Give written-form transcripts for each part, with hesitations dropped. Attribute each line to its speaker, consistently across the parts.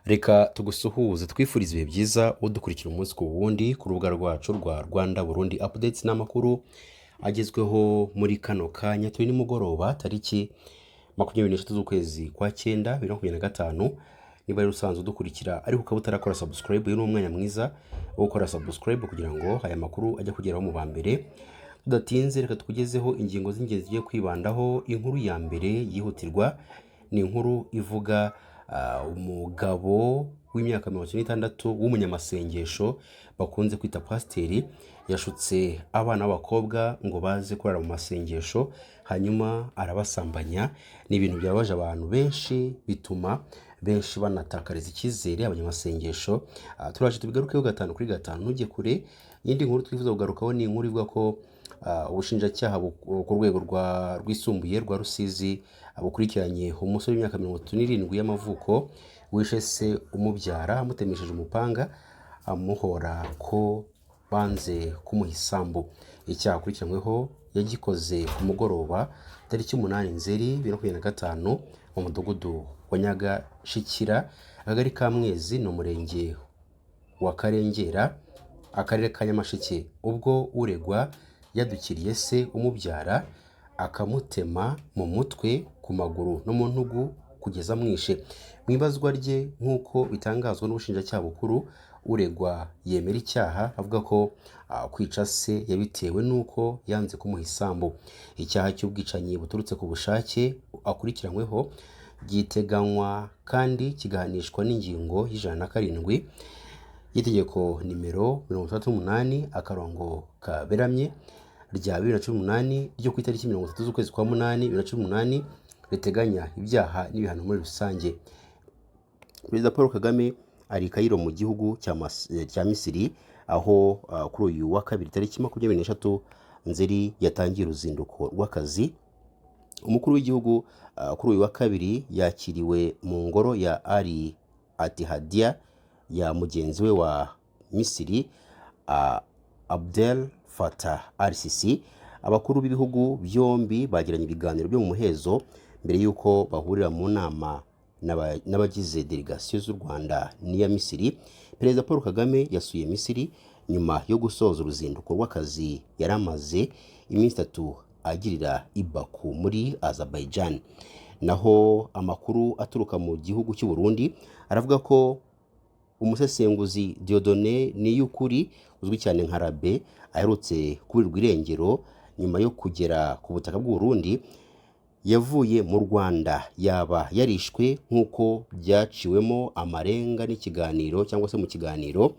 Speaker 1: Reka tugusuhuze, twifuriza ibihe byiza udukurikira umunsi ku wundi ku rubuga rwacu rwa Rwanda Burundi Updates n'amakuru agezweho muri kano kanya. Turi nimugoroba, tariki 23 z'ukwezi kwa cyenda 2025. Niba rero usanzwe udukurikira ariko ukaba utarakora subscribe, uyu ni umwanya mwiza wo gukora subscribe kugira ngo aya makuru ajye kugeraho mu ba mbere. Tudatinze, reka tukugezeho ingingo z'ingenzi tugiye kwibandaho. Inkuru ya mbere yihutirwa ni inkuru ivuga umugabo w'imyaka 66 w'umunyamasengesho bakunze kwita pasiteri, yashutse abana b'abakobwa ngo baze kurara mu masengesho, hanyuma arabasambanya. Ni ibintu byababaje abantu benshi, bituma benshi banatakariza icyizere abanyamasengesho. Turaje tubigarukeho gatanu kuri gatanu, ntujye kure. Iyindi nkuru twifuza kugarukaho ni inkuru ivuga ko ubushinjacyaha ku rwego rwisumbuye rwa Rusizi bukurikiranye umusore w'imyaka 37 y'amavuko wishe se umubyara amutemesheje umupanga, amuhora ko banze kumuha isambu. Icyaha akurikiranyweho yagikoze ku mugoroba tariki 8 Nzeri 2025 mu mudugudu wa Nyagashikira, akagari ka Mwezi, ni umurenge wa Karengera, akarere ka Nyamasheke, ubwo uregwa yadukiriye se umubyara akamutema mu mutwe, ku maguru no mu ntugu kugeza amwishe. Mu ibazwa rye, nk'uko bitangazwa n'ubushinjacyaha bukuru, uregwa yemera icyaha, avuga ko kwica se yabitewe n'uko yanze kumuha isambu. Icyaha cy'ubwicanyi buturutse ku bushake akurikiranyweho giteganywa kandi kigahanishwa n'ingingo y'107 y'itegeko nimero 68 akarongo kaberamye rya 2018 ryo ku itariki 30 z'ukwezi kwa munani 2018, riteganya ibyaha n'ibihano muri rusange. Perezida Paul Kagame ari i Cairo mu gihugu cya Misiri, aho kuri uyu wa kabiri tariki 23 Nzeri yatangiye uruzinduko rw'akazi. Umukuru w'igihugu kuri uyu wa kabiri yakiriwe mu ngoro ya Al Ittihadiya ya mugenzi we wa Misiri, Abdel Fattah al-Sisi. Abakuru b'ibihugu byombi bagiranye ibiganiro byo mu muhezo mbere y'uko bahurira mu nama n'abagize delegasiyo z'u Rwanda n'iya Misiri. Perezida Paul Kagame yasuye Misiri nyuma yo gusoza uruzinduko rw'akazi yari amaze iminsi 3 agirira i Baku muri Azerbaijan. Naho amakuru aturuka mu gihugu cy'u Burundi aravuga ko umusesenguzi Dieudonné Niyukuri uzwi cyane nka Rabe aherutse kuburirwa irengero nyuma yo kugera ku butaka bw'u Burundi yavuye mu Rwanda, yaba yarishwe nk'uko byaciwemo amarenga n'ikiganiro cyangwa se mu kiganiro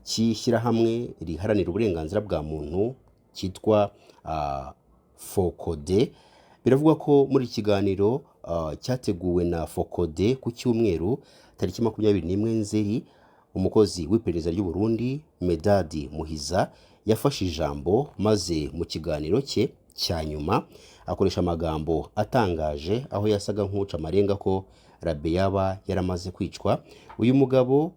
Speaker 1: cy'ishyirahamwe riharanira uburenganzira bwa muntu cyitwa Fokode. Biravugwa ko muri iki kiganiro cyateguwe na Fokode ku cyumweru tariki 21 Nzeri, umukozi w'iperereza ry'u Burundi Medadi Muhiza yafashe ijambo, maze mu kiganiro cye cya nyuma akoresha amagambo atangaje aho yasaga nk'uca amarenga ko Rabe yaba yaramaze kwicwa. Uyu mugabo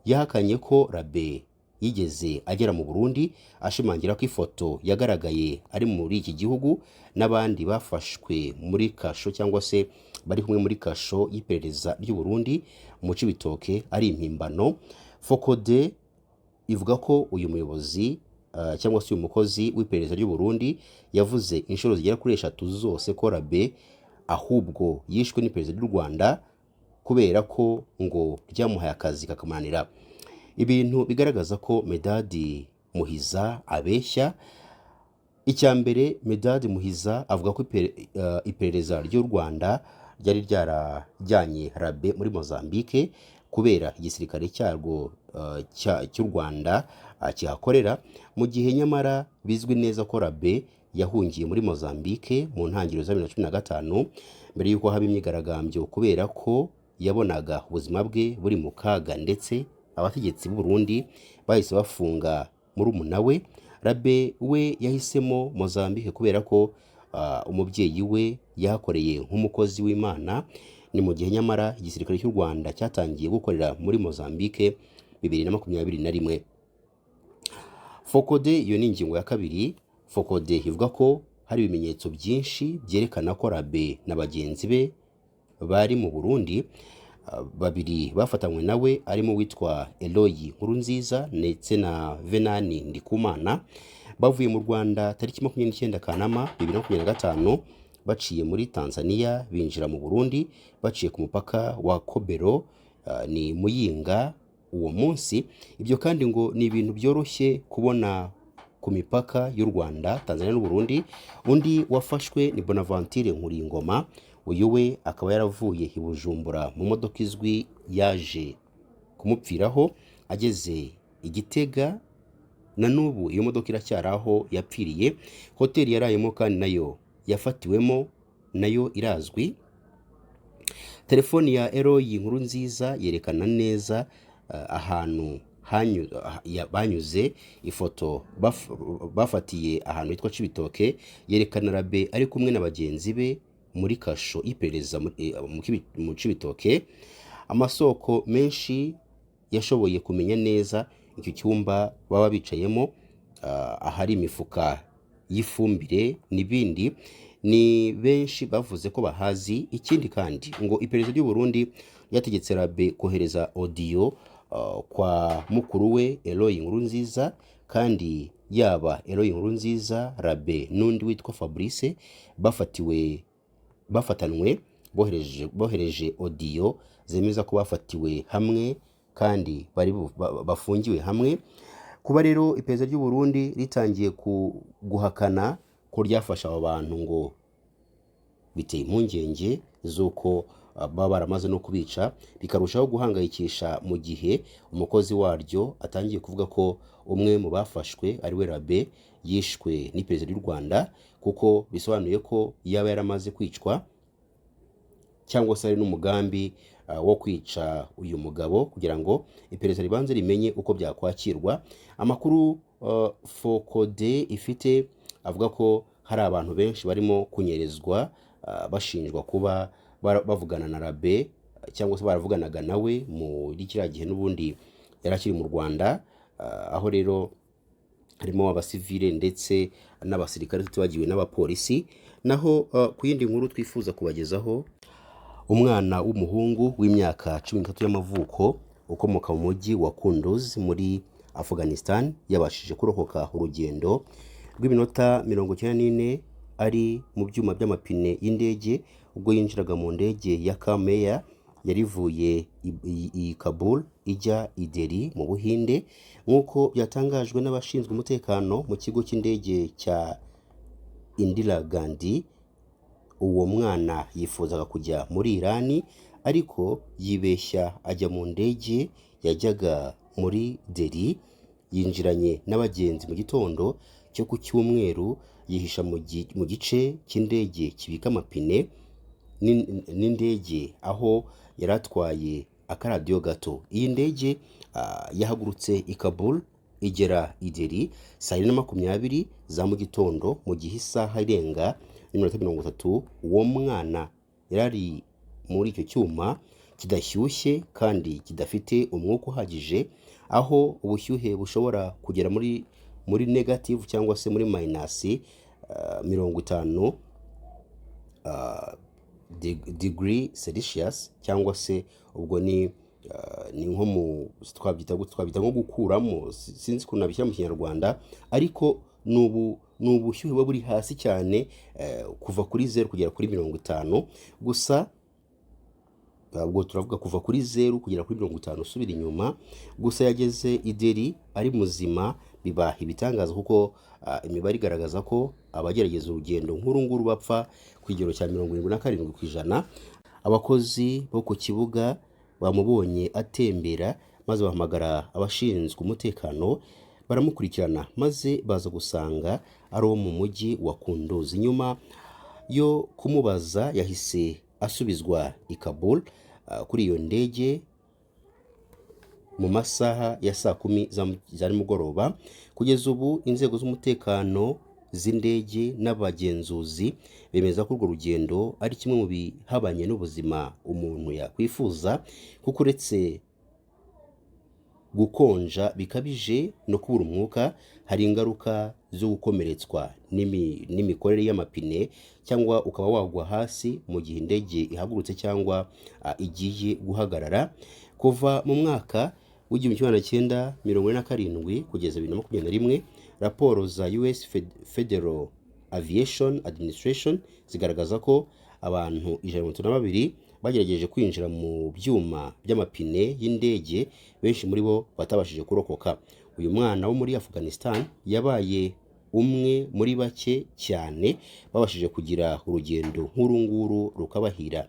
Speaker 1: yahakanye ko Rabe yigeze agera mu Burundi, ashimangira ko ifoto yagaragaye ari muri iki gihugu n'abandi bafashwe muri kasho cyangwa se bari kumwe muri kasho y'iperereza ry'u Burundi mu Cibitoke ari impimbano. Fokode ivuga ko uyu muyobozi cyangwa se uyu mukozi w'iperereza ry'u Burundi yavuze inshuro zigera kuri eshatu zose ko Rabe ahubwo yishwe n'iperereza ry'u Rwanda, kubera ko ngo ryamuhaye akazi kakamunanira, ibintu bigaragaza ko Medadi Muhiza abeshya. Icya mbere, Medadi Muhiza avuga ko iperereza ry'u Rwanda ryari ryarajyanye Rabe muri Mozambique kubera igisirikare cyarwo cy'u Rwanda kihakorera, mu gihe nyamara bizwi neza ko Rabe yahungiye muri Mozambique mu ntangiriro za 2015 mbere y'uko haba imyigaragambyo, kubera ko yabonaga ubuzima bwe buri mu kaga, ndetse abategetsi b'u Burundi bahise bafunga murumuna we. Rabe we yahisemo Mozambique kubera ko umubyeyi we yahakoreye nk'umukozi w'Imana, ni mu gihe nyamara igisirikare cy'u Rwanda cyatangiye gukorera muri Mozambique 2021. Fokode, iyo ni ingingo ya kabiri. Fokode ivuga ko hari ibimenyetso byinshi byerekana ko Rabe na bagenzi be bari mu Burundi. Babiri bafatanywe nawe arimo uwitwa Eloyi Nkurunziza ndetse na Venani Ndikumana bavuye mu Rwanda tariki 29 Kanama 2025, baciye muri Tanzania binjira mu Burundi baciye ku mupaka wa Kobero, ni Muyinga uwo munsi. Ibyo kandi ngo ni ibintu byoroshye kubona ku mipaka y'u Rwanda, Tanzania n'u Burundi. Undi wafashwe ni Bonaventure Nkuringoma, uyu we akaba yaravuye i Bujumbura mu modoka izwi yaje kumupfiraho ageze i Gitega. Na n'ubu iyo modoka iracyari aho yapfiriye. Hoteli yarayemo kandi nayo yafatiwemo nayo irazwi. Telefoni ya Eroyi Nkurunziza yerekana neza ahantu banyuze. Ifoto bafatiye ahantu hitwa Cibitoke yerekana Rabe ari kumwe na bagenzi be muri kasho y'iperereza mu Cibitoke. Amasoko menshi yashoboye kumenya neza icyo cyumba baba bicayemo, ahari imifuka y'ifumbire n'ibindi. Ni benshi bavuze ko bahazi. Ikindi kandi ngo iperereza ry'u Burundi ryategetse Rabe kohereza audio kwa mukuru we Eloy Nkurunziza. Kandi yaba Eloy Nkurunziza, Rabe n'undi witwa Fabrice bafatiwe bafatanwe bohereje audio zemeza ko bafatiwe hamwe kandi bari bafungiwe hamwe. Kuba rero iperereza ry'u Burundi ritangiye guhakana ko ryafashe abo bantu ngo biteye impungenge z'uko baba baramaze no kubica, bikarushaho guhangayikisha mu gihe umukozi waryo atangiye kuvuga ko umwe mu bafashwe ari we Rabe yishwe n'iperereza ry'u Rwanda, kuko bisobanuye ko yaba yaramaze kwicwa cyangwa se ari n'umugambi wo kwica uyu mugabo kugira ngo iperereza ribanze rimenye uko byakwakirwa. Amakuru Focode ifite avuga ko hari abantu benshi barimo kunyerezwa, bashinjwa kuba bavugana na Rabe cyangwa se baravuganaga nawe muri kiriya gihe n'ubundi yari akiri mu Rwanda, aho rero harimo abasivile ndetse n'abasirikare tutibagiwe n'abapolisi. Naho ku yindi nkuru twifuza kubagezaho, umwana w'umuhungu w'imyaka 13 y'amavuko ukomoka mu mujyi wa Kunduz muri Afghanistan yabashije kurokoka urugendo rw'iminota 94 ari mu byuma by'amapine y'indege ubwo yinjiraga mu ndege ya Kam Air yari ivuye i Kabul ijya i Delhi mu Buhinde, nk'uko byatangajwe n'abashinzwe umutekano mu kigo cy'indege cya Indira Gandhi. Uwo mwana yifuzaga kujya muri Irani ariko yibeshya ajya mu ndege yajyaga muri Delhi. Yinjiranye n'abagenzi mu gitondo cyo ku cyumweru, yihisha mu gice cy'indege kibika amapine n'indege aho yari atwaye akaradiyo gato. Iyi ndege yahagurutse i Kabul igera i Delhi saa 4:20 za mu gitondo, mu gihe isaha irenga n'iminota 30 uwo mwana yari ari muri icyo cyuma kidashyushye kandi kidafite umwuka uhagije, aho ubushyuhe bushobora kugera muri negative cyangwa se muri minus 50 degree Celsius, cyangwa se ubwo ni nko mu twabyita gute, twabyita nko gukuramo, sinzi ukuntu nabishyira mu Kinyarwanda, ariko ni ubushyuhe buba buri hasi cyane, kuva kuri 0 kugera kuri 50 gusa. Ubwo turavuga kuva kuri 0 kugera kuri 50 usubira inyuma. Gusa yageze i Delhi ari muzima, biba ibitangaza kuko imibare igaragaza ko abagerageza urugendo nk'uru nguru bapfa ku kigero cya 77%. Abakozi bo ku kibuga bamubonye atembera maze bahamagara abashinzwe umutekano baramukurikirana, maze baza gusanga ari uwo mu mujyi wa Kunduz. Nyuma yo kumubaza yahise asubizwa i Kabul kuri iyo ndege mu masaha ya saa 10 za nimugoroba. Kugeza ubu inzego z'umutekano z'indege n'abagenzuzi bemeza ko urwo rugendo ari kimwe mu bihabanye n'ubuzima umuntu yakwifuza, kuko uretse gukonja bikabije no kubura umwuka hari ingaruka zo gukomeretswa n'imikorere y'amapine, cyangwa ukaba wagwa hasi mu gihe indege ihagurutse cyangwa igiye guhagarara. Kuva mu mwaka w'1947 kugeza 2021, raporo za US Federal Aviation Administration zigaragaza ko abantu 152 bagerageje kwinjira mu byuma by'amapine y'indege, benshi muri bo batabashije kurokoka. Uyu mwana wo muri Afghanistan yabaye umwe muri bake cyane babashije kugira urugendo nk'uru nguru rukabahira.